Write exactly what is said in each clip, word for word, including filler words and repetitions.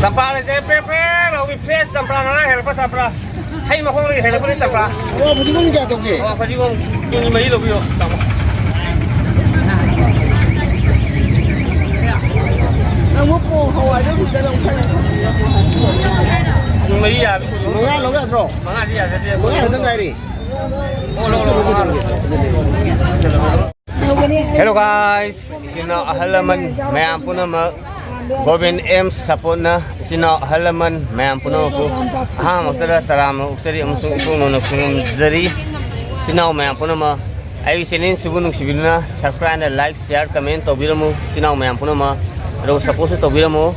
ꯆꯝꯄ꯭ꯔꯥ ꯂꯩꯖꯩ, pray pray ꯂꯥꯎꯕꯤ, fresh ꯆꯝꯄ꯭ꯔꯥ, ꯉꯔꯥꯡ ꯍꯦꯛꯂꯛꯄ ꯆꯝꯄ꯭ꯔꯥ, ꯍꯩ ꯃꯈꯣꯡꯗꯒꯤ ꯍꯦꯛꯂꯛꯄꯅꯤ ꯆꯝꯄ꯭ꯔꯥ꯫ ꯑꯣ, ꯐꯗꯤꯒꯣꯝ ꯀꯌꯥ ꯇꯧꯒꯦ? ꯑꯣ, ꯐꯗꯤꯒꯣꯝ ꯀꯦꯖꯤ ꯃꯔꯤ ꯂꯧꯕꯤꯌꯣ, ꯇꯥꯃꯣ꯫ ꯅꯪꯕꯨ ꯄꯣꯡ ꯍꯋꯥꯏꯗꯣ ꯑꯗꯨꯝ ꯆꯠꯂꯣ, ꯈꯜꯂꯣ꯫ ꯀꯦꯖꯤ ꯃꯔꯤ ꯌꯥꯕꯤ꯫ ꯃꯉꯥ ꯂꯧ ꯌꯥꯗ꯭ꯔꯣ? ꯃꯉꯥꯗꯤ ꯌꯥꯖꯗꯦ꯫ ꯃꯉꯥ ꯈꯛꯇ ꯉꯥꯏꯔꯤ꯫ ꯑꯣ, ꯂꯧ, ꯂꯧ, ꯂꯧ, ꯂꯧ꯫ Hello guys, ꯏꯆꯤꯟ ꯏꯅꯥꯎ ꯑꯍꯜ ꯂꯃꯟ ꯃꯌꯥꯝ ꯄꯨꯝꯅꯃꯛ, ꯒꯣꯕꯤꯟ ꯑꯦꯝ ꯁꯄꯣꯔꯠꯅ ꯏꯆꯤꯟ ꯏꯅꯥꯎ ꯑꯍꯜ ꯂꯃꯟ ꯃꯌꯥꯝ ꯄꯨꯝꯅꯃꯛꯄꯨ ꯑꯍꯥꯟꯕꯃꯛꯇꯗ ꯇꯔꯥꯝꯅ ꯑꯣꯛꯆꯔꯤ ꯑꯃꯁꯨꯡ ꯏꯄꯨꯛ ꯅꯧꯅ ꯈꯨꯔꯨꯝꯖꯔꯤ꯫ ꯏꯆꯤꯟ ꯏꯅꯥꯎ ꯃꯌꯥꯝ ꯄꯨꯝꯅꯃꯛ, ꯑꯩꯒꯤ channel ꯁꯤꯕꯨ ꯅꯨꯡꯁꯤꯕꯤꯗꯨꯅ subscribe, like, share, comment ꯇꯧꯕꯤꯔꯝꯃꯨ ꯏꯆꯤꯟ ꯏꯅꯥꯎ ꯃꯌꯥꯝ ꯄꯨꯝꯅꯃꯛ, ꯑꯗꯨꯒ supportꯁꯨ ꯇꯧꯕꯤꯔꯝꯃꯨ꯫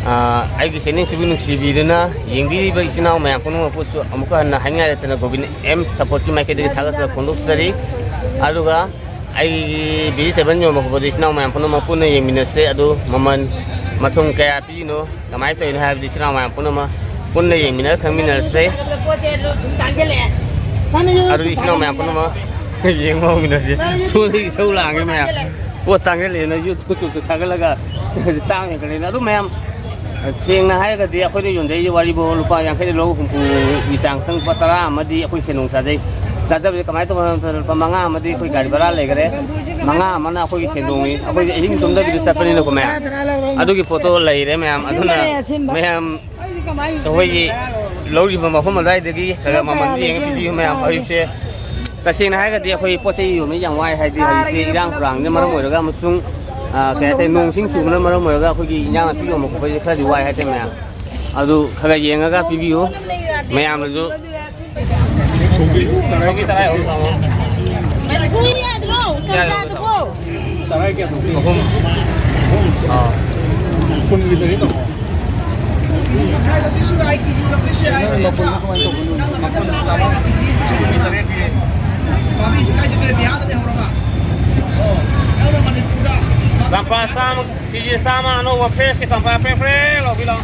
ꯑꯥ, ꯑꯩꯒꯤ channel ꯁꯤꯕꯨ ꯅꯨꯡꯁꯤꯕꯤꯗꯨꯅ ꯌꯦꯡꯕꯤꯔꯤꯕ ꯏꯆꯤꯟ ꯏꯅꯥꯎ ꯃꯌꯥꯝ ꯄꯨꯝꯅꯃꯛꯄꯨꯁꯨ ꯑꯃꯨꯛꯀ ꯍꯟꯅ ꯍꯥꯏꯅꯤꯡꯉꯥꯏ ꯂꯩꯇꯅ ꯒꯣꯕꯤꯟ ꯑꯦꯝ ꯁꯄꯣꯔꯠꯀꯤ ꯃꯥꯏꯀꯩꯗꯒꯤ ꯊꯥꯒꯠꯆꯕ ꯐꯣꯡꯗꯣꯛꯆꯔꯤ꯫ ꯑꯗꯨꯒ ꯑꯩꯒꯤ vegetable ꯌꯣꯟꯕ ꯈꯣꯠꯄꯗꯨ ꯏꯆꯤꯟ ꯏꯅꯥꯎ ꯃꯌꯥꯝ ꯄꯨꯝꯅꯃꯛ ꯄꯨꯟꯅ ꯌꯦꯡꯃꯤꯟꯅꯁꯦ꯫ ꯑꯗꯨ ꯃꯃꯜ ꯃꯊꯨꯝ ꯀꯌꯥ ꯄꯤꯔꯤꯅꯣ, ꯀꯃꯥꯏꯅ ꯇꯧꯔꯤꯅꯣ ꯍꯥꯏꯕꯗꯤ ꯏꯆꯤꯟ ꯏꯅꯥꯎ ꯃꯌꯥꯝ ꯄꯨꯝꯅꯃꯛ ꯄꯨꯟꯅ ꯌꯦꯡꯃꯤꯟꯅꯔ ꯈꯪꯃꯤꯟꯅꯔꯁꯦ꯫ ꯑꯗꯨꯗꯤ ꯏꯆꯤꯟ ꯏꯅꯥꯎ ꯃꯌꯥꯝ ꯄꯨꯝꯅꯃꯛ ꯌꯦꯡꯕ ꯍꯧꯃꯤꯟꯅꯁꯤ꯫ ꯁꯣꯝꯗꯒꯤ ꯏꯁꯧ ꯂꯥꯡꯉꯦ ꯃꯌꯥꯝ꯫ ꯄꯣꯠ ꯇꯥꯡꯈꯠꯂꯦꯅ YouTube, YouTubeꯇ ꯊꯥꯒꯠꯂꯒ ꯇꯥꯡ ꯍꯦꯟꯒꯠꯂꯦꯅ꯫ ꯑꯗꯨ ꯃꯌꯥꯝ, ꯁꯦꯡꯅ ꯍꯥꯏꯔꯒꯗꯤ ꯑꯩꯈꯣꯏꯅ ꯌꯣꯟꯖꯔꯤꯁꯦ ꯋꯥꯔꯤꯕꯣ ꯂꯨꯄꯥ ꯌꯥꯡꯈꯩꯗ ꯂꯧ ꯍꯨꯝꯐꯨꯒꯤ ꯆꯥꯡ ꯈꯛꯇꯪ, ꯂꯨꯄꯥ ꯇꯔꯥ ꯑꯃꯗꯤ ꯑꯩꯈꯣꯏ ꯁꯦꯟꯗꯣꯡ ꯆꯥꯖꯩ꯫ ꯆꯥꯖꯕꯁꯦ ꯀꯃꯥꯏꯅ ꯇꯧꯕꯅꯣ ꯍꯥꯏꯕ ꯃꯇꯝꯗ ꯂꯨꯄꯥ ꯃꯉꯥ ꯑꯃꯗꯤ ꯑꯩꯈꯣꯏ ꯒꯥꯔꯤ ꯚꯔꯥ ꯂꯩꯈꯔꯦ, ꯃꯉꯥ ꯑꯃꯅ ꯑꯩꯈꯣꯏꯒꯤ ꯁꯦꯟꯗꯣꯡꯅꯤ꯫ ꯑꯩꯈꯣꯏꯁꯦ ꯑꯍꯤꯡ ꯇꯨꯝꯗꯕꯤꯗ ꯆꯠꯄꯅꯤꯅꯀꯣ ꯃꯌꯥꯝ, ꯑꯗꯨꯒꯤ ꯄꯣꯠꯇꯣ ꯂꯩꯔꯦ ꯃꯌꯥꯝ꯫ ꯑꯗꯨꯅ ꯃꯌꯥꯝ ꯑꯩꯈꯣꯏꯒꯤ ꯂꯧꯔꯤꯕ ꯃꯐꯝ ꯑꯗꯨꯋꯥꯏꯗꯒꯤ ꯈꯔ ꯃꯃꯜ ꯌꯦꯡꯉ ꯄꯤꯕꯤꯌꯨ ꯃꯌꯥꯝ꯫ ꯍꯧꯖꯤꯛꯁꯦ ꯇꯁꯦꯡꯅ ꯍꯥꯏꯔꯒꯗꯤ ꯑꯩꯈꯣꯏ ꯄꯣꯠ ꯆꯩ ꯌꯣꯟꯕ ꯌꯥꯝ ꯋꯥꯏ, ꯍꯥꯏꯗꯤ ꯍꯧꯖꯤꯛꯁꯦ ꯏꯔꯥꯡ ꯄꯨꯔꯥꯡꯁꯤꯅ ꯃꯔꯝ ꯑꯣꯏꯔꯒ ꯑꯃꯁꯨꯡ, ꯑ, ꯀꯩ ꯍꯥꯏꯇꯥꯔꯦ, ꯅꯣꯡ ꯏꯁꯤꯡ ꯆꯨꯕꯅ ꯃꯔꯝ ꯑꯣꯏꯔꯒ ꯑꯩꯈꯣꯏꯒꯤ ꯏꯟꯖꯥꯡ ꯅꯥꯄꯤ ꯌꯣꯟꯕ ꯈꯣꯠꯄꯁꯦ ꯈꯔꯗꯤ ꯋꯥꯏ ꯍꯥꯏꯇꯥꯔꯦ ꯃꯌꯥꯝ꯫ ꯑꯗꯨ ꯈꯔ ꯌꯦꯡꯉꯒ ꯄꯤꯕꯤꯌꯨ ꯃꯌꯥꯝꯅꯁꯨ꯫ ꯁꯧꯒ꯭ꯔꯤ ꯇꯔꯥ ꯌꯧꯔꯝꯗ꯭ꯔꯣ? ꯃꯔꯤꯐꯨ ꯌꯥꯗ꯭ꯔꯣ? ꯆꯝꯄ꯭ꯔꯥꯗꯨꯕꯣ? ꯇꯔꯥ ꯀꯌꯥ ꯇꯧꯒꯦ? ꯑꯍꯨꯝ꯫ ꯑꯍꯨꯝ? ꯑꯥ꯫ ꯀꯨꯟꯒꯤ ꯇꯔꯦꯠ ꯇꯧꯔꯣ꯫ ꯅꯪ ꯃꯄꯨꯟꯗꯣ ꯀꯃꯥꯏꯅ ꯇꯧꯕꯅꯣ? ꯆꯝꯄ꯭ꯔꯥ ꯆꯥꯝꯃ, ꯀꯦꯖꯤ ꯆꯥꯝꯃ ꯑꯅꯧꯕ ꯐ꯭ꯔꯦꯁꯀꯤ ꯆꯝꯄ꯭ꯔꯥ ꯄ꯭ꯔꯦ ꯄ꯭ꯔꯦ ꯂꯧꯕꯤ ꯂꯥꯎ꯫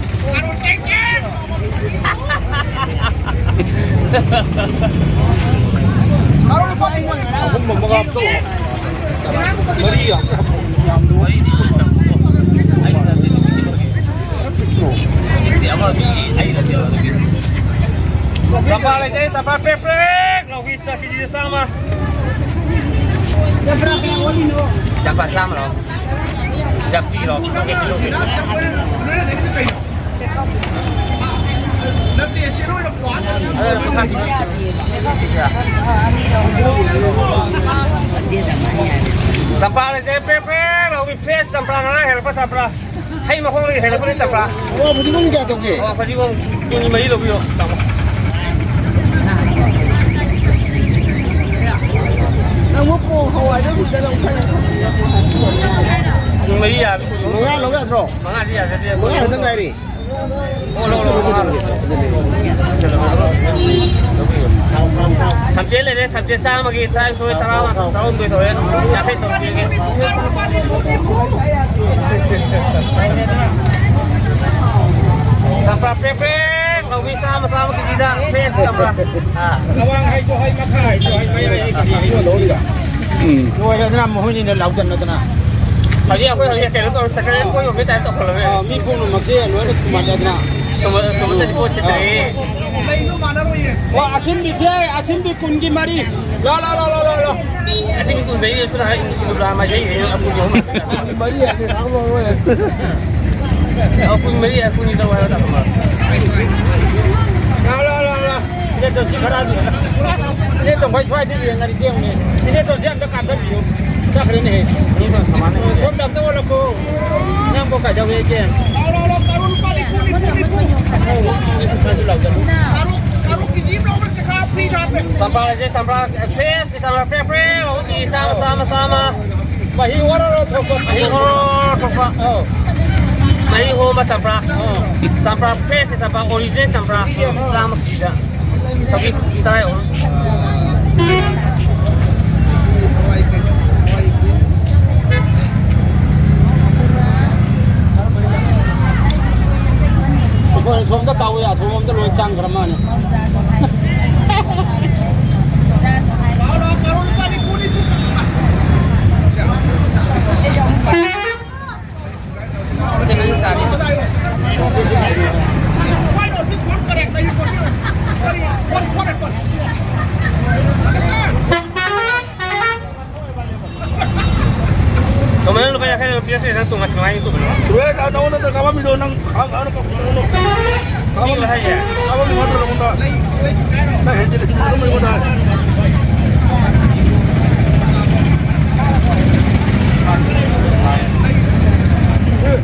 ꯑꯍꯨꯝ ꯑꯃꯒ ꯍꯥꯞꯆꯧ꯫ ꯃꯔꯤ ꯌꯥꯝ ꯌꯥꯝꯗ꯭ꯔꯣ? ꯈꯔ ꯄꯤꯛꯇ꯭ꯔꯣ? ꯆꯝꯄ꯭ꯔꯥ ꯂꯩꯖꯩ, ꯆꯝꯄ꯭ꯔꯥ ꯄ꯭ꯔꯦꯛ ꯄ꯭ꯔꯦꯛ ꯂꯥꯎꯕꯤ, ꯆ-, ꯀꯦꯖꯤꯗ ꯆꯥꯝꯃ꯫ ꯆꯝꯄ꯭ꯔꯥ ꯆꯥꯝꯃ ꯂꯧ꯫ ꯌꯥꯝ ꯄꯤꯔꯣ꯫ ꯆꯝꯄ꯭ꯔꯥ ꯂꯩꯖꯩ, ꯄ꯭ꯔꯦꯛ ꯄ꯭ꯔꯦꯛ ꯂꯥꯎꯕꯤ, ꯐ꯭ꯔꯦꯁ ꯆꯝꯄ꯭ꯔꯥ, ꯉꯔꯥꯡ ꯍꯦꯛꯂꯛꯄ ꯆꯝꯄ꯭ꯔꯥ꯫ ꯍꯩ ꯃꯈꯣꯡꯗꯒꯤ ꯍꯦꯜꯂꯛꯄꯅꯤ ꯆꯝꯄ꯭ꯔꯥ꯫ ꯑꯣ, ꯐꯗꯤꯒꯣꯝ ꯀꯌꯥ ꯇꯧꯒꯦ? ꯑꯣ, ꯐꯗꯤꯒꯣꯝ ꯀꯨꯟ ꯃꯔꯤ ꯂꯧꯕꯤꯌꯣ, ꯇꯥꯃꯣ꯫ ꯅꯪꯕꯨ ꯄꯣꯡ ꯍꯋꯥꯏꯗꯣ ꯑꯗꯨꯝ ꯆꯠꯂꯣ, ꯈꯔ ꯂꯧꯊꯣꯛꯄꯤꯔꯣ꯫ ꯀꯨꯟ ꯃꯔꯤ ꯌꯥꯔꯕꯤ, ꯀꯨꯟ ꯃꯉꯥ ꯂꯧ ꯌꯥꯗ꯭ꯔꯣ? ꯃꯉꯥꯗꯤ ꯌꯥꯖꯗꯦ꯫ ꯃꯉꯥ ꯈꯛꯇ ꯉꯥꯏꯔꯤ꯫ ꯑꯣ, ꯂꯧ, ꯂꯧ, ꯂꯧ꯫ ꯊꯝꯆꯦꯠ ꯂꯩꯔꯦ, ꯊꯝꯆꯦꯠ ꯆꯥꯝꯃꯒꯤ ꯇꯔꯥꯅꯤꯊꯣꯏ, ꯇꯔꯥ, ꯇꯔꯥꯍꯨꯝꯗꯣꯏ ꯇꯧꯔꯦ꯫ ꯌꯥꯡꯈꯩ ꯇꯧꯕꯤꯔꯒꯦ꯫ ꯆꯝꯄ꯭ꯔꯥ ꯄ꯭ꯔꯦꯛ ꯄ꯭ꯔꯦꯛ ꯂꯧꯕꯤ, ꯆꯥꯝꯃ, ꯆꯥꯝꯃ ꯀꯦꯖꯤꯗ ꯐ꯭ꯔꯦꯁ ꯆꯝꯄ꯭ꯔꯥ꯫ ꯑꯥ꯫ ꯑꯋꯥꯡ ꯍꯥꯏꯁꯨ ꯍꯥꯏ, ꯃꯈꯥ ꯍꯥꯏꯁꯨ ꯍꯥꯏ, ꯃꯌꯥꯏ ꯍꯥꯏꯁꯨ ꯍꯥꯏ꯫ ꯂꯣꯏꯔꯦꯗꯅ, ꯃꯈꯣꯏꯅꯤꯅ ꯂꯥꯎꯖꯟꯅꯗꯅ꯫ ꯍꯧꯖꯤꯛ ꯑꯩꯈꯣꯏ ꯍꯧꯖꯤꯛ ꯀꯩꯅꯣ ꯇꯧꯔꯦ, ꯁꯦꯀꯦꯟ ꯍꯦꯟ ꯀꯣꯏ ꯌꯣꯟꯕꯩ ꯇꯥꯏꯞ ꯇꯧꯈꯠꯂꯕꯅꯦ꯫ ꯑꯥ, ꯃꯤ ꯄꯨꯝꯅꯃꯛꯁꯦ ꯂꯣꯏꯅ ꯁꯨꯃꯜꯂꯦꯗꯅ꯫ ꯁꯨꯃꯜ-, ꯁꯨꯃꯜꯗꯗꯤ ꯄꯣꯠ ꯁꯤꯠꯇ꯭ꯔꯦ꯫ ꯑꯥ꯫ ꯑꯣ, ꯑꯁꯤꯟꯕꯤꯁꯦ, ꯑꯁꯤꯟꯕꯤ ꯀꯨꯟꯒꯤ ꯃꯔꯤ꯫ ꯂꯣ, ꯂꯣ, ꯂꯣ꯫ ꯑꯁꯤꯟꯕꯤ ꯀꯨꯟ ꯃꯔꯤ ꯂꯩꯁꯨ ꯅꯍꯥꯟ ꯀꯨꯟ ꯍꯨꯝꯗ꯭ꯔꯥ ꯃꯥꯏꯖꯩ, ꯑꯩ ꯀꯨꯟ ꯑꯍꯨꯝ꯫ ꯃꯔꯤ ꯍꯥꯏꯕꯅꯤ, ꯅꯍꯥꯟ ꯂꯧꯔꯣꯏ꯫ ꯑ, ꯀꯨꯟ ꯃꯔꯤ, ꯀꯨꯟꯅꯤꯊꯣꯏ ꯍꯥꯏꯕ ꯇꯥꯃꯣ꯫ ꯂꯥꯎ, ꯂꯥꯎ, ꯂꯥꯎ, ꯂꯥꯎ꯫ ꯏꯅꯦꯇꯣꯟ ꯁꯤ ꯈꯔ, ꯏꯅꯦꯇꯣꯟ ꯈꯣꯏ ꯁ꯭ꯋꯥꯏꯗ ꯌꯦꯡꯉꯗꯤ ꯆꯦꯡꯅꯦ꯫ ꯏꯅꯦꯇꯣꯟꯁꯦ ꯑꯝꯇ ꯀꯥꯞꯊꯠꯄꯤꯌꯨ꯫ ꯆꯠꯈ꯭ꯔꯦꯅꯦꯍꯦ꯫ ꯁꯣꯝꯗ ꯑꯝꯇ ꯑꯣꯜꯂꯛꯈꯣ꯫ ꯅꯪꯕꯨ ꯀꯩꯗꯧꯋꯦ ꯏꯆꯦ? ꯂꯥꯎ, ꯂꯥꯎ, ꯂꯥꯎ, ꯀꯥꯔꯣ, ꯂꯨꯄꯥ ꯅꯤꯐꯨ, ꯅꯤꯐꯨ, ꯅꯤꯐꯨ꯫ ꯀꯥꯔꯣ, ꯀꯥꯔꯣ, ꯀꯦꯖꯤ ꯑꯃ ꯂꯧꯕ ꯆꯦꯈꯥ ꯐ꯭ꯔꯤꯗ ꯍꯥꯞꯄꯦ꯫ ꯆꯝꯄ꯭ꯔꯥ ꯂꯩꯁꯦ, ꯆꯝꯄ꯭ꯔꯥ ꯐ꯭ꯔꯦꯁ꯫ ꯆꯝꯄ꯭ꯔꯥ ꯄ꯭ꯔꯦ ꯄ꯭ꯔꯦ ꯂꯥꯎꯕꯤ, ꯆꯥꯝꯃ, ꯆꯥꯝꯃ, ꯆꯥꯝꯃ꯫ ꯃꯍꯤ ꯑꯣꯔꯣꯔꯣ ꯊꯣꯛꯄ꯫ ꯃꯍꯤ ꯑꯣꯔꯣꯔꯣ ꯊꯣꯛꯄ꯫ ꯑꯧ꯫ ꯃꯍꯤ ꯍꯣꯝꯕ ꯆꯝꯄ꯭ꯔꯥ꯫ ꯑꯧ꯫ ꯆꯝꯄ꯭ꯔꯥ ꯐ꯭ꯔꯦꯁ ꯆꯝꯄ꯭ꯔꯥ, ꯑꯣꯔꯤꯖꯤꯅꯦꯜ ꯆꯝꯄ꯭ꯔꯥ꯫ ꯆꯥꯝꯃ ꯄꯤꯕ꯫ ꯆꯧꯀꯤ ꯇꯔꯥ ꯌꯧꯔꯣ꯫ ꯑꯩꯈꯣꯏ ꯁꯣꯝꯗ ꯀꯥꯎꯏ, ꯑꯁꯣꯝꯗ ꯂꯣꯏ ꯆꯪꯈ꯭ꯔ ꯃꯥꯜꯂꯦ꯫ ꯀꯃꯥꯏꯅ ꯇꯧꯕꯅꯣ? ꯁꯨꯔꯦ, ꯅꯪꯉꯣꯟꯗ ꯅꯠꯇ꯭ꯔ ꯀꯥꯞꯄꯝꯃꯤꯗꯣ, ꯅꯪ ꯍꯪ-, ꯍꯪ-, ꯀꯥꯞꯄꯝꯃꯤꯗꯣ꯫ ꯃꯤꯅ ꯍꯥꯏꯌꯦ꯫ ꯀꯥꯞꯄꯝꯃꯤ ꯅꯠꯇ꯭ꯔꯣ ꯅꯪꯉꯣꯟꯗ? ꯅꯪ ꯍꯦꯟꯖꯤꯜ-, ꯍꯦꯟꯖꯤꯜꯂꯝꯃꯤ ꯑꯩꯉꯣꯟꯗ꯫ ꯑꯦ꯫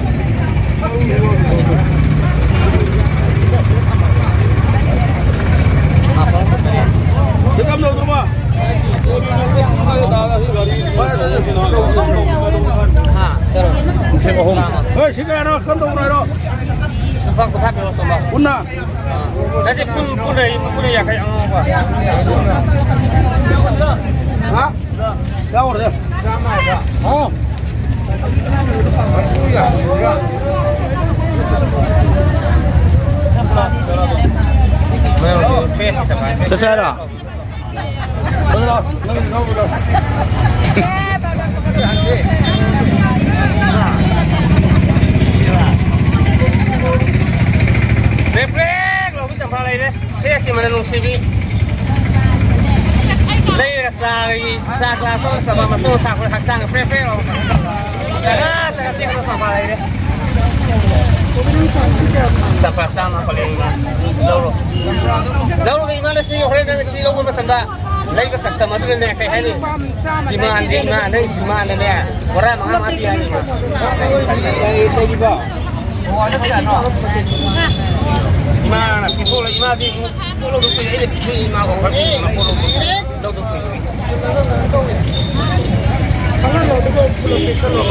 ꯁꯤ ꯀꯝꯗꯧꯗꯧꯕ? ꯂꯤꯁꯤꯡ ꯑꯍꯨꯝ꯫ ꯍꯣꯏ, ꯁꯤ ꯀꯌꯥꯅꯣ? ꯀꯝꯗꯧꯕꯅꯣ ꯍꯥꯏꯔꯣ꯫ ꯂꯨꯄꯥ ꯀꯨꯟꯊ꯭ꯔꯥ ꯄꯤꯔꯣ, ꯇꯣꯝꯕ꯫ ꯀꯨꯟꯅ? ꯅꯠꯇꯦ, ꯀꯨꯟ, ꯀꯨꯟ ꯂꯩ, ꯀꯨꯟ ꯂꯩ, ꯌꯥꯡꯈꯩ ꯑꯉꯧꯕ꯫ ꯍꯥ? ꯌꯥꯎꯔꯦ꯫ ꯍꯥꯎ꯫ ꯆꯠꯁꯦ ꯍꯥꯏꯔꯣ? ꯅꯪ ꯂꯥꯎ, ꯅꯪ ꯂꯥꯎ, ꯂꯥꯎ꯫ ꯄ꯭ꯔꯦꯛ ꯄ꯭ꯔꯦꯛ ꯂꯥꯎꯕꯤ ꯆꯝꯐ꯭ꯔꯥ ꯂꯩꯔꯦ꯫ ꯄ꯭ꯔꯦꯛꯁꯤ ꯃꯅꯝ ꯅꯨꯡꯁꯤꯕꯤ꯫ ꯂꯩꯔꯒ ꯆꯥꯒꯤ, ꯆꯥ ꯒ꯭ꯂꯥꯁ ꯑꯃ ꯆꯝꯐ꯭ꯔꯥ ꯃꯆꯨ ꯑꯃ ꯊꯥꯛꯄꯗ ꯍꯛꯆꯥꯡ ꯄ꯭ꯔꯦꯛ ꯄ꯭ꯔꯦꯛ ꯂꯥꯎꯕ꯫ ꯇꯔꯥ ꯇꯔꯥ ꯇꯦꯛꯅ ꯆꯝꯐ꯭ꯔꯥ ꯂꯩꯔꯦ꯫ ꯆꯝꯐ꯭ꯔꯥ ꯆꯥꯝꯃ ꯄꯂꯦꯟ ꯏꯃꯥ꯫ ꯂꯧꯔꯣ꯫ ꯂꯧꯔꯒ ꯏꯃꯥꯅ ꯁꯤ ꯍꯣꯔꯦꯟ ꯅꯪ ꯁꯤ ꯂꯧꯕ ꯃꯇꯝꯗ ꯂꯩꯕ ꯀꯁꯇꯃꯔꯗꯨꯅꯅꯦ ꯀꯩ ꯍꯥꯏꯅꯤ? ꯗꯤꯃꯥꯟꯗꯤ ꯏꯃꯥ, ꯅꯪ ꯗꯤꯃꯥꯟꯗꯅꯦ ꯕꯣꯔꯥ ꯃꯉꯥ ꯃꯉꯥ ꯄꯤ ꯍꯥꯏꯅꯤ ꯏꯃꯥ꯫ ꯏꯃꯥꯅ ꯄꯤꯊꯣꯛꯂ ꯏꯃꯥꯗꯤ ꯄꯣꯠ ꯂꯧꯗꯣꯏ ꯀꯨꯏꯔꯦ, ꯑꯩꯅ ꯄꯤꯊꯣꯛꯏ ꯏꯃꯥ ꯑꯣꯐꯔ ꯄꯤꯔꯤ ꯏꯃꯥ ꯄꯣꯠ ꯂꯧꯗꯣꯏ ꯀꯨꯏꯔꯦ꯫ ꯄꯨꯂꯞ ꯍꯥꯞꯆꯜꯂꯣ꯫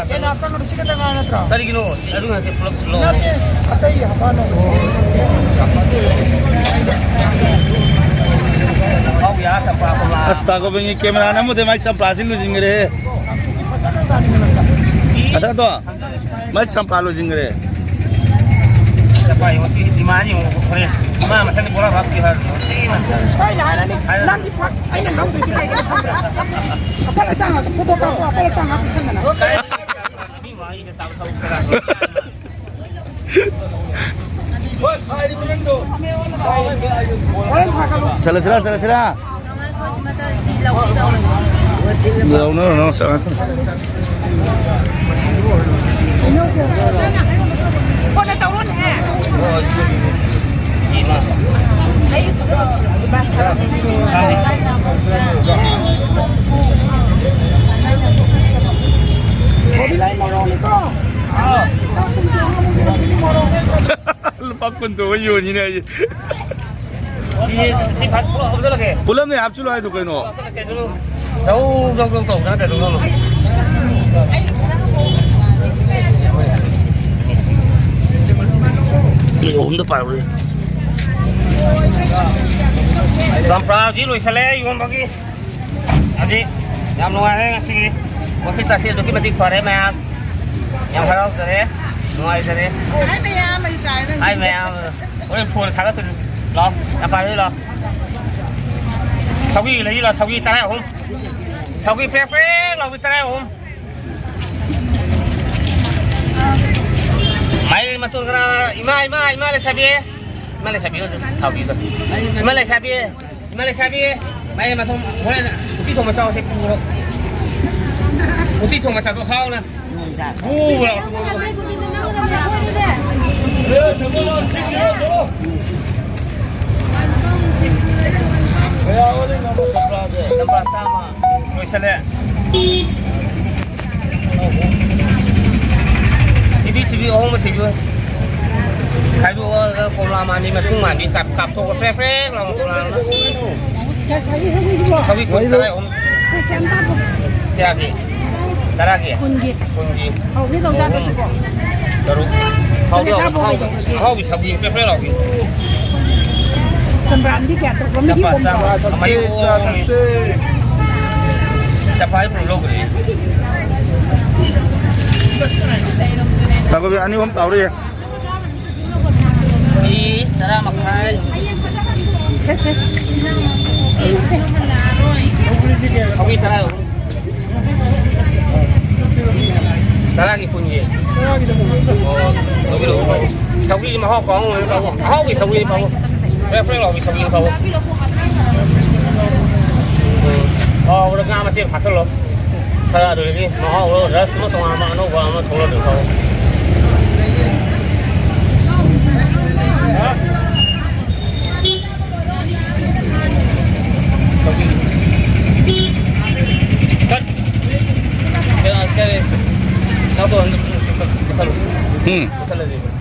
ꯀꯩꯅꯣ ꯍꯥꯞꯆꯜꯂꯣ, ꯁꯤ ꯈꯛꯇ ꯉꯥꯏ ꯅꯠꯇ꯭ꯔꯣ? ꯀꯔꯤꯒꯤꯅꯣ? ꯁꯤ ꯑꯗꯨ ꯅꯠꯇꯦ, ꯄꯨꯂꯞ ꯂꯧ꯫ ꯅꯠꯇꯦ, ꯑꯇꯩ ꯍꯥꯞꯄꯛꯑꯅꯣ꯫ ꯍꯥꯎ ꯌꯥ, ꯆꯝꯄ꯭ꯔꯥ ꯀꯣꯝꯂꯥ꯫ ꯑꯁ, ꯇꯥꯒꯣꯕꯤꯒꯤ ꯀꯦꯃꯦꯔꯥ ꯅꯝꯃꯨꯗꯦ, ꯃꯥꯏ ꯆꯝꯄ꯭ꯔꯥꯁꯤ ꯂꯣꯏꯁꯤꯟꯈ꯭ꯔꯦ꯫ ꯑꯁꯥꯗꯣ, ꯃꯥꯏ ꯆꯝꯄ꯭ꯔꯥ ꯂꯣꯏꯁꯤꯟꯈ꯭ꯔꯦ꯫ ꯆꯝꯄ꯭ꯔꯥ ꯌꯦꯡꯉꯣ, ꯁꯤ ꯗꯤꯃꯥꯟ ꯌꯦꯡꯉꯣ, ꯍꯣꯔꯦꯟ꯫ ꯃꯥ ꯃꯊꯟꯗ ꯕꯣꯔꯥ ꯍꯥꯞꯄꯤ ꯍꯥꯏꯔꯣ꯫ ꯁꯤ ꯑꯩꯅ ꯍꯥꯏꯔꯅꯤ, ꯍꯥꯏꯔꯣ꯫ ꯅꯪꯒꯤ ꯐꯛ ꯑꯩꯅ ꯂꯧꯗꯣꯏꯁꯤ ꯀꯩꯒꯤꯅꯣ ꯈꯪꯕ꯭ꯔꯥ? ꯑꯄꯠ ꯑꯆꯥꯡ ꯉꯥꯛꯇ ꯐꯣꯇꯣ ꯀꯥꯞꯄꯣ, ꯑꯄꯠ ꯑꯆꯥꯡ ꯉꯥꯛꯇ ꯄꯤꯁꯟꯗꯅ꯫ ꯃꯤ ꯃꯥꯡꯉꯤꯗ ꯇꯥꯕ ꯊꯕꯛ ꯁꯦꯔꯥꯟ ꯇꯨꯔꯥꯟ꯫ ꯆꯠꯂꯁꯤꯔꯥ, ꯆꯠꯂꯁꯤꯔꯥ? ꯂꯧꯅꯔꯨꯅꯨ, ꯆꯠꯂꯣ꯫ ꯐꯣꯟꯗ ꯇꯧꯔꯣꯅꯦ꯫ ꯀꯣꯕꯤ ꯂꯩ ꯃꯣꯔꯣꯛꯅꯤꯀꯣ꯫ ꯂꯨꯄꯥ ꯀꯨꯟ ꯇꯧꯕ ꯌꯣꯟꯅꯤꯅꯦ ꯑꯩꯁꯦ꯫ ꯁꯤ, ꯁꯤ ꯐꯠ ꯄꯨꯂꯞ ꯍꯥꯞꯆꯜꯂꯒꯦ꯫ ꯄꯨꯂꯞꯅꯦ ꯍꯥꯞꯆꯜꯂꯣ ꯍꯥꯏꯗꯣ ꯀꯩꯅꯣ? ꯀꯩꯅꯣ? ꯖꯧ, ꯖꯧ, ꯖꯧ ꯇꯧꯗꯅ ꯀꯩꯅꯣ ꯇꯧꯅꯣ꯫ ꯀꯤꯂꯣ ꯑꯍꯨꯝꯗ ꯄꯥꯔꯨꯔꯦ꯫ ꯆꯝꯄ꯭ꯔꯥꯁꯤ ꯂꯣꯏꯁꯜꯂꯦ ꯌꯣꯟꯕꯒꯤ꯫ ꯑꯗꯨꯗꯤ ꯌꯥꯝ ꯅꯨꯡꯉꯥꯏꯔꯦ ꯉꯁꯤꯒꯤ꯫ ꯑꯣꯐꯤꯁ ꯑꯁꯤ ꯑꯗꯨꯛꯀꯤ ꯃꯇꯤꯛ ꯐꯔꯦ ꯃꯌꯥꯝ꯫ ꯌꯥꯝ ꯍꯔꯥꯎꯖꯔꯦ, ꯅꯨꯡꯉꯥꯏꯖꯔꯦ꯫ ꯍꯥꯏ ꯃꯌꯥꯝ ꯑꯃꯗꯤ ꯇꯥꯔꯦ ꯅꯪ꯫ ꯍꯥꯏ ꯃꯌꯥꯝ꯫ ꯍꯣꯔꯦꯟ ꯐꯣꯟ ꯊꯥꯒꯠꯇꯣꯏꯅꯤ꯫ ꯂꯥꯛꯑꯣ, ꯌꯥꯝ ꯄꯥꯏꯔꯣꯏ ꯂꯥꯛꯑꯣ꯫ ꯁꯧꯒ꯭ꯔꯤ ꯂꯩꯁꯤ ꯂꯥꯛꯑꯣ, ꯁꯧꯒ꯭ꯔꯤ ꯇꯔꯥ ꯑꯍꯨꯝ꯫ ꯁꯧꯒ꯭ꯔꯤ ꯄ꯭ꯔꯦꯛ ꯄ꯭ꯔꯦꯛ ꯂꯥꯎꯕꯤ ꯇꯔꯥ ꯑꯍꯨꯝ꯫ ꯃꯥꯏꯔꯦꯟ ꯃꯇꯣꯟ ꯀꯅꯥ? ꯏꯃꯥ, ꯏꯃꯥ, ꯏꯃꯥ ꯂꯩꯁꯥꯕꯤ꯫ ꯏꯃꯥ ꯂꯩꯁꯥꯕꯤ ꯍꯣꯏꯗ ꯊꯥꯎꯕꯤꯗꯣ꯫ ꯏꯃꯥ ꯂꯩꯁꯥꯕꯤ꯫ ꯏꯃꯥ ꯂꯩꯁꯥꯕꯤ, ꯃꯥꯏꯔꯦꯟ ꯃꯇꯣꯟ ꯍꯣꯔꯦꯟ ꯎꯇꯤ ꯊꯣꯡꯕ ꯆꯥꯎꯁꯦ ꯄꯨꯔꯣ꯫ ꯎꯇꯤ ꯊꯣꯡꯕ ꯆꯥꯊꯣꯛ ꯍꯥꯎꯅ꯫ ꯄꯨꯔꯣ꯫ ꯆꯝꯄ꯭ꯔꯥ ꯆꯥꯝꯃ꯫ ꯂꯣꯏꯁꯜꯂꯦ꯫ ꯁꯤꯕꯤ, ꯁꯤꯕꯤ, ꯑꯍꯣꯡꯕ ꯊꯤꯕꯤꯌꯨ꯫ ꯈꯥꯏꯗꯣꯛꯑꯒ ꯀꯣꯝꯂꯥ ꯃꯥꯟꯕꯤ, ꯃꯁꯨꯡ ꯃꯥꯟꯕꯤ, ꯀꯥꯞ-, ꯀꯥꯞꯊꯣꯛꯑꯒ ꯄ꯭ꯔꯦꯛ ꯄ꯭ꯔꯦꯛ ꯂꯥꯎꯅ ꯀꯣꯝꯂꯥ ꯑꯃ꯫ ꯉꯁꯥꯏꯒꯤ ꯁꯒꯣꯜꯁꯤꯕꯣ? ꯁꯧꯒ꯭ꯔꯤ ꯐꯨꯠ ꯇꯔꯥ ꯑꯍꯨꯝ꯫ ꯁꯦ, ꯁꯦ, ꯑꯝꯇ ꯍꯥꯞꯄꯣ꯫ ꯀꯌꯥꯒꯤ? ꯇꯔꯥꯒꯤ? ꯀꯨꯟꯒꯤ꯫ ꯀꯨꯟꯒꯤ꯫ ꯍꯥꯎꯕꯤ ꯇꯧꯖꯥꯠꯂꯣ ꯑꯍꯨꯝ꯫ ꯁꯤꯕꯣ? ꯇꯔꯨꯛ꯫ ꯍꯥꯎꯗꯤ ꯍꯥꯎꯕꯤ, ꯍꯥꯎꯕꯤ꯫ ꯍꯥꯎꯕꯤ ꯁꯧꯒ꯭ꯔꯤ ꯄ꯭ꯔꯦꯛ ꯄ꯭ꯔꯦꯛ ꯂꯥꯎꯕꯤ꯫ ꯆꯝꯄ꯭ꯔꯥꯗꯤ ꯀꯌꯥ ꯇꯧꯕ? ꯃꯍꯤ ꯆꯝꯄ꯭ꯔꯥ ꯀꯣꯝꯕ꯭ꯔꯣ? ꯆꯥꯝꯃ꯫ ꯆꯥ ꯊꯛꯁꯦ, ꯆꯥ ꯊꯛꯁꯦ꯫ ꯆꯝꯄ꯭ꯔꯥꯗꯤ ꯄꯨꯂꯞ ꯂꯧꯈ꯭ꯔꯦ꯫ ꯇꯥꯀꯣꯕꯤ ꯑꯅꯤ ꯑꯍꯨꯝ ꯇꯧꯔꯤ꯫ ꯃꯤ ꯇꯔꯥ ꯃꯈꯥꯏ꯫ ꯁꯦ, ꯁꯦ, ꯁꯦ꯫ ꯁꯦ꯫ ꯁꯧꯒ꯭ꯔꯤ ꯇꯔꯥ ꯑꯍꯨꯝ꯫ ꯇꯔꯥꯒꯤ ꯀꯨꯟꯒꯤ꯫ ꯑꯣ, ꯂꯧꯕꯤꯔꯛꯑꯣ꯫ ꯁꯧꯒ꯭ꯔꯤꯁꯤ ꯃꯍꯥꯎ ꯀꯥꯎ ꯉꯝꯃꯣꯏ, ꯄꯥꯕꯨꯡ꯫ ꯑꯍꯥꯎꯕꯤ ꯁꯧꯒ꯭ꯔꯤꯅꯤ, ꯄꯥꯕꯨꯡ꯫ ꯄ꯭ꯔꯦꯛ ꯄ꯭ꯔꯦꯛ ꯂꯥꯎꯕꯤ ꯁꯧꯒ꯭ꯔꯤꯅꯤ, ꯄꯥꯕꯨꯡ꯫ ꯎꯝ꯫ ꯍꯥꯎꯕꯗ ꯉꯥ ꯃꯆꯦꯠ ꯑꯃ ꯍꯥꯞꯆꯜꯂꯣ꯫ ꯈꯔ ꯑꯗꯨꯗꯒꯤ ꯃꯍꯥꯎꯗꯣ ꯔꯁ ꯑꯃ ꯇꯣꯉꯥꯟꯕ ꯑꯅꯧꯕ ꯑꯃ ꯊꯣꯛꯂꯛꯑꯗꯤ ꯐꯥꯎ꯫ ꯎꯝ꯫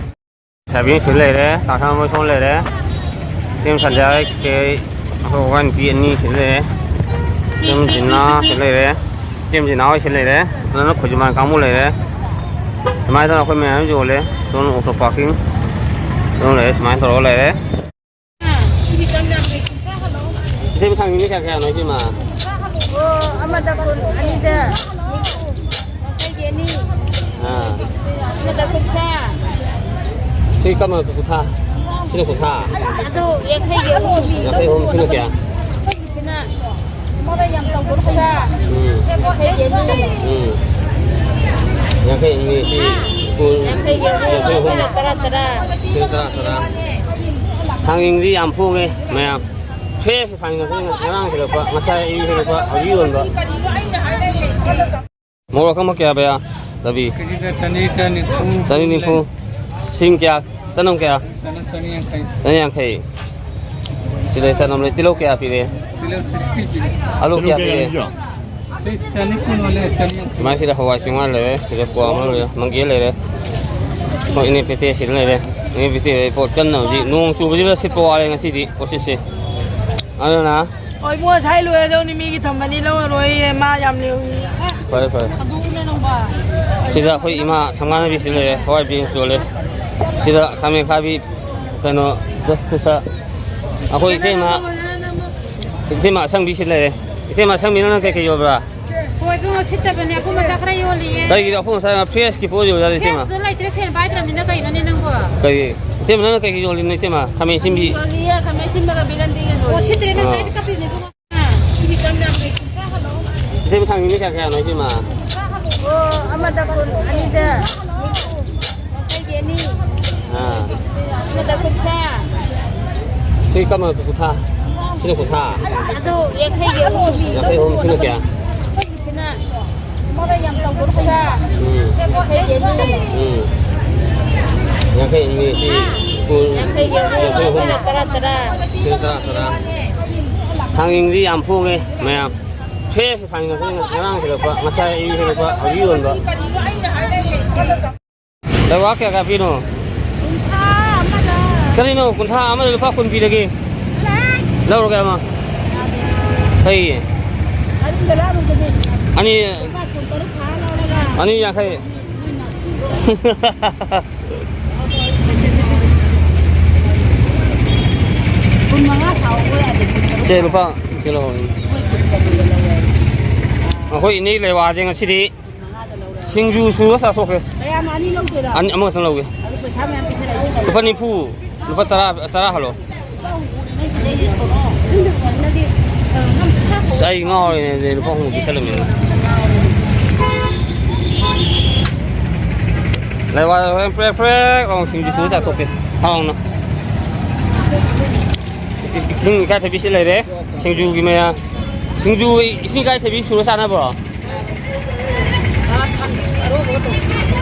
ꯁꯥꯕꯤ ꯁꯤ ꯂꯩꯔꯦ, ꯀꯥꯡꯈꯥ ꯃꯣꯏ ꯁꯣꯝ ꯂꯩꯔꯦ꯫ ꯏꯆꯦꯝ ꯁꯟꯗ꯭ꯌꯥ ꯍꯣꯏ ꯀꯩ, ꯑꯩꯈꯣꯏ ꯋꯥꯟ ꯄꯤ ꯑꯅꯤ ꯁꯤ ꯂꯩꯔꯦ꯫ ꯏꯆꯦꯝ ꯖꯤꯅꯥ ꯁꯤ ꯂꯩꯔꯦ꯫ ꯏꯆꯦꯝ ꯖꯤꯅꯥ ꯍꯣꯏ ꯁꯤ ꯂꯩꯔꯦ꯫ ꯑꯗꯨꯅ ꯈꯣꯏꯖꯨꯃꯥꯟ ꯀꯥꯡꯕꯨ ꯂꯩꯔꯦ꯫ ꯁꯨꯃꯥꯏꯅ ꯇꯧꯔꯒ ꯑꯩꯈꯣꯏ ꯃꯌꯥꯝ ꯌꯣꯜꯂꯦ꯫ ꯁꯣꯝ ꯑꯣꯇꯣ ꯄꯥꯔꯀꯤꯡ꯫ ꯁꯣꯝ ꯂꯩꯔꯦ, ꯁꯨꯃꯥꯏꯅ ꯇꯧꯔꯒ ꯂꯩꯔꯦ꯫ ꯏꯆꯦ, ꯊꯥꯡꯖꯤꯡꯁꯦ ꯀꯌꯥ ꯀꯌꯥꯅꯣ, ꯏꯆꯦꯃ? ꯑꯣ, ꯑꯃꯗ ꯀꯨꯟ, ꯑꯅꯤꯗ ꯅꯤꯐꯨ, ꯌꯥꯡꯈꯩꯒꯤ ꯑꯅꯤ꯫ ꯑꯥ꯫ ꯑꯃꯗ ꯀꯨꯟꯊ꯭ꯔꯥ꯫ ꯁꯤ ꯀꯔꯝꯕ ꯀꯨꯟꯊ꯭ꯔꯥ? ꯁꯤꯅ ꯀꯨꯟꯊ꯭ꯔꯥ? ꯑꯗꯨ ꯌꯥꯡꯈꯩꯒꯤ ꯑꯍꯨꯝ꯫ ꯌꯥꯡꯈꯩ ꯑꯍꯨꯝ, ꯁꯤꯅ ꯀꯌꯥ? ꯁꯤꯅ ꯀꯨꯟꯊ꯭ꯔꯥ꯫ ꯎꯝ꯫ ꯌꯥꯡꯈꯩꯒꯤ ꯑꯅꯤ꯫ ꯎꯝ꯫ ꯌꯥꯡꯈꯩ ꯑꯅꯤ, ꯁꯤ ꯀꯨꯟ, ꯌꯥꯡꯈꯩꯒꯤ ꯑꯍꯨꯝ꯫ ꯌꯥꯡꯈꯩ ꯑꯍꯨꯝ꯫ ꯁꯤꯅ ꯇꯔꯥ, ꯇꯔꯥ꯫ ꯁꯤꯅ ꯇꯔꯥ, ꯇꯔꯥ꯫ ꯊꯥꯡꯖꯤꯡꯗꯤ ꯌꯥꯝ ꯍꯣꯡꯉꯦ, ꯃꯌꯥꯝ꯫ ꯐ꯭ꯔꯦꯁ ꯊꯥꯡꯖꯤꯡ ꯉꯥꯛꯇꯅꯤ, ꯉꯔꯥꯡ ꯍꯦꯛꯂꯛꯄ, ꯉꯁꯥꯏ ꯑꯌꯨꯛ ꯍꯦꯛꯂꯛꯄ, ꯍꯧꯖꯤꯛ ꯌꯣꯟꯕ꯫ ꯃꯣꯔꯣꯛ ꯑꯀꯪꯕ ꯀꯌꯥ ꯄꯩꯌꯥ, ꯔꯕꯤ? ꯀꯦꯖꯤꯗ ꯆꯅꯤ, ꯆꯅꯤꯐꯨ꯫ ꯆꯅꯤ ꯅꯤꯐꯨ꯫ ꯁꯤꯡ ꯀꯌꯥ? ꯆꯅꯝ ꯀꯌꯥ? ꯆꯅꯝ ꯆꯅꯤ ꯌꯥꯡꯈꯩ꯫ ꯆꯅꯤ ꯌꯥꯡꯈꯩ꯫ ꯁꯤꯗ ꯆꯅꯝ ꯂꯩ꯫ ꯇꯤꯜꯍꯧ ꯀꯌꯥ ꯄꯤꯔꯦ? ꯇꯤꯜꯍꯧ ꯁꯤꯛꯁꯇꯤ ꯄꯤꯔꯦ꯫ ꯑꯂꯨ ꯀꯌꯥ ꯄꯤꯔꯦ? ꯁꯤ ꯆꯅꯤꯐꯨ ꯌꯣꯜꯂꯦ, ꯆꯅꯤ ꯌꯥꯡꯈꯩ꯫ ꯁꯨꯃꯥꯏꯅ ꯁꯤꯗ ꯍꯋꯥꯏ ꯆꯦꯡꯋꯥꯏ ꯂꯩꯔꯦ, ꯁꯤꯗ ꯄꯣꯋꯥ ꯑꯃ ꯂꯩꯔꯦ, ꯃꯪꯒꯦ ꯂꯩꯔꯦ꯫ ꯍꯣꯏ, ꯏꯅꯦ ꯄꯦꯇꯦ ꯁꯤꯗ ꯂꯩꯔꯦ꯫ ꯏꯅꯦ ꯄꯦꯇꯦ ꯂꯩꯔꯦ꯫ ꯄꯣꯠ ꯀꯟꯅ ꯍꯧꯖꯤꯛ ꯅꯣꯡ ꯆꯨꯕꯁꯤꯗ ꯁꯤꯠꯄ ꯋꯥꯔꯦ ꯉꯁꯤꯗꯤ ꯄꯣꯠꯁꯤꯠꯁꯦ꯫ ꯑꯗꯨꯅ ꯍꯣꯏ, ꯏꯕꯨꯡꯉꯣ, ꯉꯁꯥꯏ ꯂꯣꯏꯔꯗꯧꯅꯤ, ꯃꯤꯒꯤ ꯊꯝꯕꯅꯤ, ꯂꯧꯔꯔꯣꯏꯌꯦ, ꯃꯥ ꯌꯥꯝ ꯂꯩꯍꯧꯔꯤ꯫ ꯐꯔꯦ, ꯐꯔꯦ꯫ ꯁꯤꯗ ꯑꯩꯈꯣꯏ ꯏꯃꯥ ꯁꯪꯒꯥꯅꯕꯤ ꯁꯤꯗ ꯂꯩꯔꯦ, ꯍꯋꯥꯏ ꯕꯤꯟꯁ ꯌꯣꯜꯂꯦ꯫ ꯁꯤꯗ ꯈꯥꯃꯦꯟ ꯑꯈꯥꯕꯤ, ꯀꯩꯅꯣ, ꯗꯁ ꯀꯨꯁꯥ꯫ ꯑꯩꯈꯣꯏ ꯏꯇꯩꯃ, ꯏꯇꯩꯃ ꯑꯁꯪꯕꯤ ꯁꯤꯗ ꯂꯩꯔꯦ꯫ ꯏꯇꯩꯃ ꯑꯁꯪꯕꯤ, ꯅꯪꯅ ꯀꯩꯀꯩ ꯌꯣꯟꯕ꯭ꯔꯥ? ꯍꯣꯏ, ꯏꯕꯨꯡꯉꯣ, ꯁꯤꯠꯇꯕꯅꯦ, ꯑꯄꯨꯝ ꯑꯁꯥ ꯈꯔ ꯌꯣꯜꯂꯤꯌꯦ꯫ ꯀꯩꯒꯤꯅꯣ ꯑꯄꯨꯝ ꯑꯁꯥ ꯐ꯭ꯔꯦꯁꯀꯤ ꯄꯣꯠ ꯌꯣꯜꯂꯤ ꯖꯥꯠꯂ, ꯏꯇꯩꯃ? ꯐ꯭ꯔꯦꯁꯇꯣ ꯂꯩꯇ꯭ꯔꯦ, ꯁꯦꯟ ꯄꯥꯏꯗ꯭ꯔꯕꯅꯤꯅ ꯀꯩꯅꯣꯅꯦ ꯅꯪꯕꯣ? ꯀꯩ, ꯏꯇꯩꯃ, ꯅꯪꯅ ꯀꯩꯀꯩ ꯌꯣꯜꯂꯤꯅꯣ, ꯏꯇꯩꯃ? ꯈꯥꯃꯦꯟ ꯑꯁꯤꯟꯕꯤ꯫ ꯌꯣꯜꯂꯤꯌꯦ, ꯈꯥꯃꯦꯟ ꯑꯁꯤꯟꯕꯒ ꯕꯤꯂꯟꯗꯤꯒ ꯌꯣꯜꯂꯤ꯫ ꯑꯣ, ꯁꯤꯠꯇ꯭ꯔꯦ, ꯅꯪ ꯑꯥ꯫ ꯁꯥꯏꯁꯦ ꯀꯞꯄꯤꯅꯦ, ꯏꯕꯨꯡꯉꯣ꯫ ꯁꯤꯗꯤ ꯀꯝ ꯌꯥꯝ ꯂꯩ, ꯀꯨꯟꯊ꯭ꯔꯥ ꯈꯛ ꯂꯧ꯫ ꯏꯇꯩꯃ, ꯊꯥꯡꯖꯤꯡꯗꯤ ꯀꯌꯥ ꯀꯌꯥꯅꯣ, ꯏꯇꯩꯃ? ꯑꯣ, ꯑꯃꯗ ꯀꯨꯟ, ꯑꯅꯤꯗ ꯅꯤꯐꯨ, ꯌꯥꯡꯈꯩꯒꯤ ꯑꯅꯤ꯫ ꯑꯥ꯫ ꯑꯃꯗ ꯀꯨꯟꯊ꯭ꯔꯥ꯫ ꯁꯤ ꯀꯔꯝꯕ ꯀꯨꯟꯊ꯭ꯔꯥ? ꯁꯤꯅ ꯀꯨꯟꯊ꯭ꯔꯥ? ꯑꯗꯨ ꯌꯥꯡꯈꯩꯒꯤ ꯑꯍꯨꯝ꯫ ꯌꯥꯡꯈꯩ ꯑꯍꯨꯝ, ꯁꯤꯅ ꯀꯌꯥ? ꯁꯤꯅ ꯀꯨꯟꯊ꯭ꯔꯥ꯫ ꯎꯝ꯫ ꯌꯥꯡꯈꯩꯒꯤ ꯑꯅꯤ꯫ ꯎꯝ꯫ ꯌꯥꯡꯈꯩ ꯑꯅꯤ, ꯁꯤ ꯀꯨꯟ, ꯌꯥꯡꯈꯩꯒꯤ ꯑꯍꯨꯝ꯫ ꯌꯥꯡꯈꯩ ꯑꯍꯨꯝ꯫ ꯁꯤꯅ ꯇꯔꯥ, ꯇꯔꯥ꯫ ꯁꯤꯅ ꯇꯔꯥ, ꯇꯔꯥ꯫ ꯊꯥꯡꯖꯤꯡꯗꯤ ꯌꯥꯝ ꯍꯣꯡꯉꯦ, ꯃꯌꯥꯝ꯫ ꯐ꯭ꯔꯦꯁ ꯊꯥꯡꯖꯤꯡ ꯉꯥꯛꯇꯅꯤ, ꯉꯔꯥꯡ ꯍꯦꯛꯂꯛꯄ, ꯉꯁꯥꯏ ꯑꯌꯨꯛ ꯍꯦꯛꯂꯛꯄ, ꯍꯧꯖꯤꯛ ꯌꯣꯟꯕ꯫ ꯂꯩꯋꯥ ꯀꯌꯥ ꯀꯌꯥ ꯄꯤꯅꯣ? ꯀꯨꯟꯊ꯭ꯔꯥ ꯑꯃꯗ꯫ ꯀꯔꯤꯅꯣ? ꯀꯨꯟꯊ꯭ꯔꯥ ꯑꯃꯗ ꯂꯨꯄꯥ ꯀꯨꯟ ꯄꯤꯔꯒꯦ꯫ ꯂꯧꯔꯒꯦ ꯑꯃ꯫ ꯀꯩꯒꯤ? ꯑꯅꯤ꯫ ꯑꯅꯤ ꯌꯥꯡꯈꯩ꯫ ꯀꯨꯟ ꯃꯉꯥ ꯁꯥꯎꯕ ꯌꯥꯗꯦ꯫ ꯁꯦ, ꯂꯨꯄꯥ, ꯁꯦ ꯂꯧꯍꯧꯔꯣ꯫ ꯑꯩꯈꯣꯏ ꯏꯅꯦ ꯂꯩꯋꯥꯁꯦ ꯉꯁꯤꯗꯤ ꯁꯤꯡꯖꯨ ꯁꯨꯔ ꯆꯥꯊꯣꯛꯈ꯭ꯔꯦ꯫ ꯀꯌꯥꯅꯣ, ꯑꯅꯤ ꯂꯧꯗꯣꯏꯔꯣ? ꯑꯅꯤ, ꯑꯃꯈꯛꯇꯪ ꯂꯧꯒꯦ꯫ ꯑꯗꯨ ꯄꯩꯁꯥ ꯃꯌꯥꯝ ꯄꯤꯁꯤꯜꯂꯛꯏꯁꯦ ꯀꯩꯒꯤꯅꯣ? ꯂꯨꯄꯥ ꯅꯤꯐꯨ, ꯂꯨꯄꯥ ꯇꯔꯥ, ꯇꯔꯥ ꯍꯜꯂꯣ꯫ ꯑꯁ, ꯑꯩ ꯉꯥꯎꯔꯦꯅꯦ, ꯑꯗꯨꯗꯤ ꯂꯨꯄꯥ ꯍꯨꯝꯐꯨ ꯄꯤꯁꯜꯂꯝꯃꯦꯅꯦ꯫ ꯂꯩꯋꯥ ꯍꯣꯔꯦꯟ ꯄ꯭ꯔꯦꯛ ꯄ꯭ꯔꯦꯛ ꯂꯥꯎꯅ ꯁꯤꯡꯖꯨ ꯁꯨꯔ ꯆꯥꯊꯣꯛꯀꯦ꯫ ꯍꯥꯎꯅ꯫ ꯏꯁꯤꯡ ꯏꯀꯥꯏꯊꯕꯤꯁꯤ ꯂꯩꯔꯦ꯫ ꯁꯤꯡꯖꯨꯒꯤ ꯃꯌꯥ-, ꯁꯤꯡꯖꯨ ꯏꯁꯤꯡ ꯏꯀꯥꯏꯊꯕꯤ ꯁꯨꯔ ꯆꯥꯅꯕ꯭ꯔꯣ?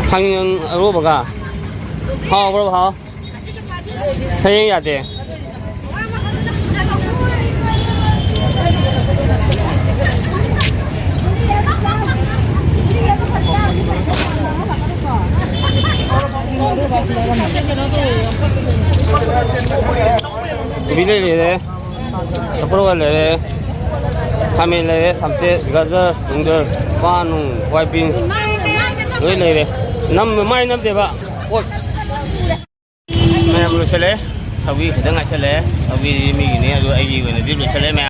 ꯊꯥꯡꯖꯤꯡ ꯑꯔꯣꯕꯒ꯫ ꯍꯥꯎꯕ꯭ꯔꯣ, ꯍꯥꯎ? ꯁꯌꯦꯡ ꯌꯥꯗꯦ꯫ ꯀꯣꯕꯤ ꯂꯩꯔꯦ, ꯆꯄꯣꯠ ꯂꯩꯔꯦ, ꯈꯥꯃꯦꯟ ꯂꯩꯔꯦ, ꯊꯝꯆꯦꯠ, ꯒꯖꯔ, ꯅꯨꯡꯖꯔ, ꯄꯥꯟ ꯅꯨꯡ, ꯋꯥꯏ ꯕꯤꯟꯁ ꯂꯣꯏ ꯂꯩꯔꯦ꯫ ꯅꯝ-, ꯃꯥꯏ ꯅꯝꯗꯦꯕ꯫ ꯄꯣꯠ ꯃꯌꯥꯝ ꯂꯣꯏꯁꯤꯜꯂꯦ꯫ ꯁꯧꯒ꯭ꯔꯤ ꯈꯤꯇꯪ ꯉꯥꯏꯁꯜꯂꯦ꯫ ꯁꯧꯒ꯭ꯔꯤꯗꯤ ꯃꯤꯒꯤꯅꯤ, ꯑꯗꯨ ꯑꯩꯒꯤ ꯑꯣꯏꯅꯗꯤ ꯂꯣꯏꯁꯤꯜꯂꯦ ꯃꯌꯥꯝ꯫